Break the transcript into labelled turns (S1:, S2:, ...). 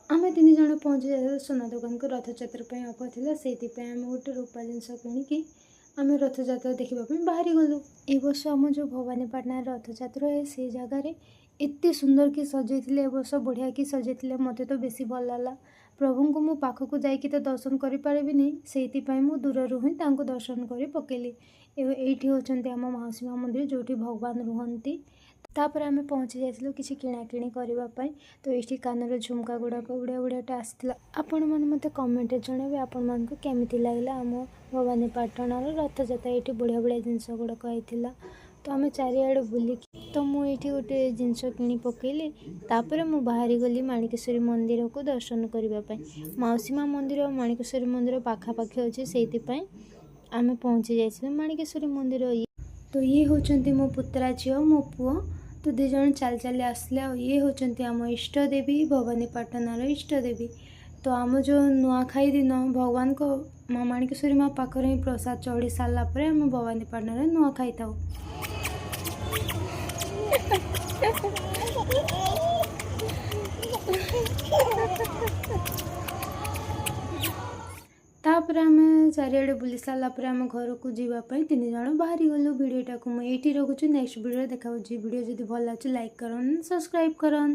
S1: ଆମେ ତିନି ଜଣ ପହଞ୍ଚି ଯାଇଥିଲୁ ସୁନା ଦୋକାନକୁ। ରଥଯାତ୍ରା ପାଇଁ ଅଫର୍ ଥିଲା, ସେଇଥିପାଇଁ ଆମେ ଗୋଟେ ରୂପା ଜିନିଷ କିଣିକି ଆମେ ରଥଯାତ୍ରା ଦେଖିବା ପାଇଁ ବାହାରି ଗଲୁ। ଏ ବର୍ଷ ଆମ ଯେଉଁ ଭବାନୀପାଟଣାରେ ରଥଯାତ୍ରା ହୁଏ, ସେଇ ଜାଗାରେ ଏତେ ସୁନ୍ଦର କି ସଜେଇଥିଲେ। ଏ ବର୍ଷ ବଢ଼ିଆ କି ସଜେଇଥିଲେ, ମୋତେ ତ ବେଶୀ ଭଲ ଲାଗିଲା। ପ୍ରଭୁଙ୍କୁ ମୁଁ ପାଖକୁ ଯାଇକି ତ ଦର୍ଶନ କରିପାରିବିନି, ସେଇଥିପାଇଁ ମୁଁ ଦୂରରୁ ହିଁ ତାଙ୍କୁ ଦର୍ଶନ କରି ପକେଇଲି। ଏବେ ଏଇଠି ହେଉଛନ୍ତି ଆମ ମାଉସୀ ମା ମନ୍ଦିର, ଯେଉଁଠି ଭଗବାନ ରୁହନ୍ତି। ତାପରେ ଆମେ ପହଞ୍ଚି ଯାଇଥିଲୁ କିଛି କିଣାକିଣି କରିବା ପାଇଁ। ତ ଏଇଠି କାନର ଝୁମକା ଗୁଡ଼ାକ ବଢ଼ିଆ ବଢ଼ିଆଟା ଆସିଥିଲା। ଆପଣମାନେ ମୋତେ କମେଣ୍ଟରେ ଜଣାଇବେ ଆପଣମାନଙ୍କୁ କେମିତି ଲାଗିଲା ଆମ ଭବାନୀପାଟଣାର ରଥଯାତ୍ରା। ଏଇଠି ବଢ଼ିଆ ବଢ଼ିଆ ଜିନିଷ ଗୁଡ଼ାକ ହେଇଥିଲା। ତ ଆମେ ଚାରିଆଡ଼େ ବୁଲିକି ତ ମୁଁ ଏଇଠି ଗୋଟେ ଜିନିଷ କିଣି ପକେଇଲି। ତାପରେ ମୁଁ ବାହାରି ଗଲି ମାଣିକେଶ୍ୱରୀ ମନ୍ଦିରକୁ ଦର୍ଶନ କରିବା ପାଇଁ। ମାଉସୀ ମା ମନ୍ଦିର ଆଉ ମାଣିକେଶ୍ୱରୀ ମନ୍ଦିର ପାଖାପାଖି ଅଛି, ସେଇଥିପାଇଁ ଆମେ ପହଞ୍ଚି ଯାଇଥିଲୁ ମାଣିକେଶ୍ୱରୀ ମନ୍ଦିର। ତ ଇଏ ହେଉଛନ୍ତି ମୋ ପୁତୁରା ଝିଅ, ମୋ ପୁଅ। ତ ଦୁଇ ଜଣ ଚାଲି ଚାଲି ଆସିଲେ। ଆଉ ଇଏ ହେଉଛନ୍ତି ଆମ ଇଷ୍ଟ ଦେବୀ, ଭବାନୀପାଟଣାର ଇଷ୍ଟ ଦେବୀ। ତ ଆମ ଯେଉଁ ନୂଆଖାଇ ଦିନ ଭଗବାନଙ୍କ ମା ମାଣିକେଶ୍ୱରୀ ମା ପାଖରେ ହିଁ ପ୍ରସାଦ ଚଢ଼ି ସାରିଲା ପରେ ଆମେ ଭବାନୀପାଟଣାରେ ନୂଆ ଖାଇଥାଉ। ତାପରେ ଆମେ ଚାରିଆଡ଼େ ବୁଲି ସାରିଲା ପରେ ଆମେ ଘରକୁ ଯିବା ପାଇଁ ତିନି ଜଣ ବାହାରି ଗଲୁ। ଭିଡ଼ିଓଟାକୁ ମୁଁ ଏଇଠି ରଖୁଛି। ନେକ୍ସଟ ଭିଡ଼ିଓରେ ଦେଖା ହେଉଛି। ଭିଡ଼ିଓ ଯଦି ଭଲ ଲାଗୁଛି, ଲାଇକ୍ କରନ୍, ସବସ୍କ୍ରାଇବ୍ କରନ୍।